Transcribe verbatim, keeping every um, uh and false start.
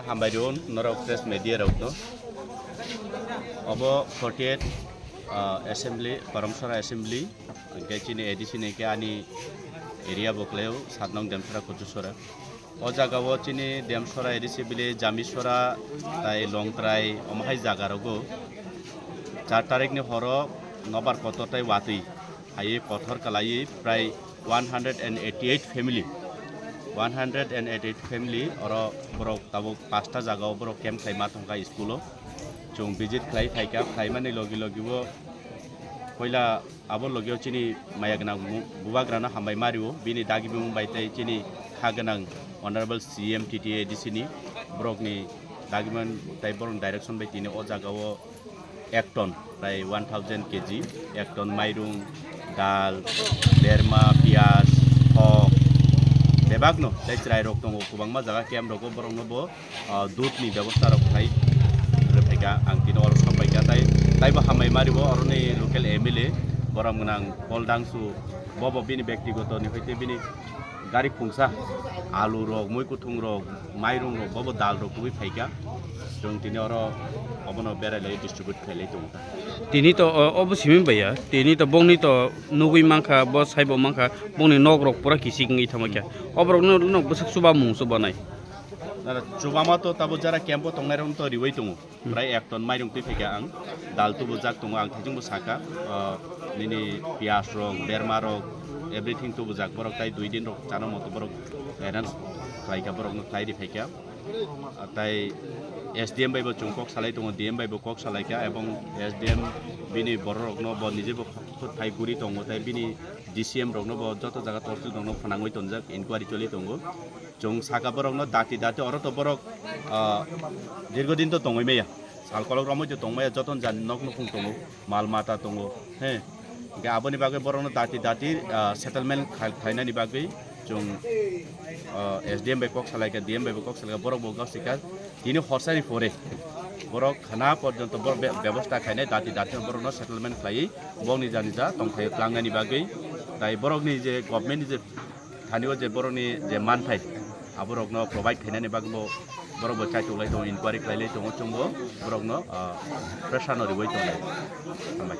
Hambai rw norok press media rokno. Obo forty-eight, ah, assembly, Koromsora assembly, hwnkhe chini A D C ni khe ani area bo kwlaio, saat nong Demsora Kuchusora. O jaga o chini Demsora A D C village, Jamisora, tai Longtrai, omo hai jaga rogo char tarik ni horo nobar kotor tai watwi. Hai kothor kalai prai one hundred and eighty-eight family, one hundred and eighty-eight family, oro borok tabuk pasta jaga o borok camp khlai ma thangkha school o. Chwng visit khlai phaikha, phaimani logi logi o koila abo logi o chini maya gwnang mu-, bubagrano hambai ma rio, bini dagi bumung bai tei chini kha gwnang honorable C M T T A D C ni borokni dagi man tei borokni direction bai tini o jaga o ek ton, prai one thousand K G, ek ton mairung, dal, berma, piyaj, thok, bebakno tei chwrairok tongo, kwbangma jaga camp rogo borokno bo, ah, dudni bebosta rok khlai rwphaikha, ang tini oro sampaikha, tai taibo hambai maribo oroni local M L A borom gwnang Paul Dangsu, bobo bini bektigoto ni hoite bini gari khungsa, alu rok, mui kuthung rok, mairung rok, bobo dal rok tubui phaikha. Chwng tini oro obono berai lai distribute khlai lai tongo. Tini to, o, obo simi baiya, tini to bongni to nugui mankha, bo saibo mankha, bongni nok rok pura kisik wngwi thangma khe. Oborok no, no bwswk chuba mung chubanai. Nara chubama to tabo jara camp o tongnai rok to riwi tongo. Prai ek ton mairung twi phaikha ang. Dal tubujak tongo, ang thaichung bo saka, ah, nini piyaj rok, berma rok, everything tubujak. Borok tai dui din rok chana moto borok arrange khlaikha, borok no khlai ri phaikha. Ah, tai S D M bai bo chwng kok salai tongo, D M bai bo kok salaikha, ebong S D M bini borok rok no bo nije bo phai guri tongo, tai bini D C M rok no bo joto jaga torchwk rok no phwnangwi tonjak, inquiry choli tongo. Chwng saka borokno dati dati oro to borok, ah, dirgo din to tongwi maya. Sal kolok romwi to tongmaya, joton jani nok nukhung tongo, mal mata tongo. He. Hingke aboni bagwi borokno dati dati, ah, settlement khai-, khlainani bagwi chwng, ah, S D M bai kok salaikha, D M bai bo kok salaikha, borok bo gosika tini horsani pore borok khana porjonto borok be-, bebosta khainai dati dati borokno settlement khlaiwi bokni jani ja tongthai tlangnani bagwi. Tai borokni je government ni je thani o je borokni je manthai, aborokno provide khainani bagwi bo borok bo chaitok lai tongo, inquiry khlai lai tongo, chwngbo borokno, ah, pressure no riwi tongo. Hambai.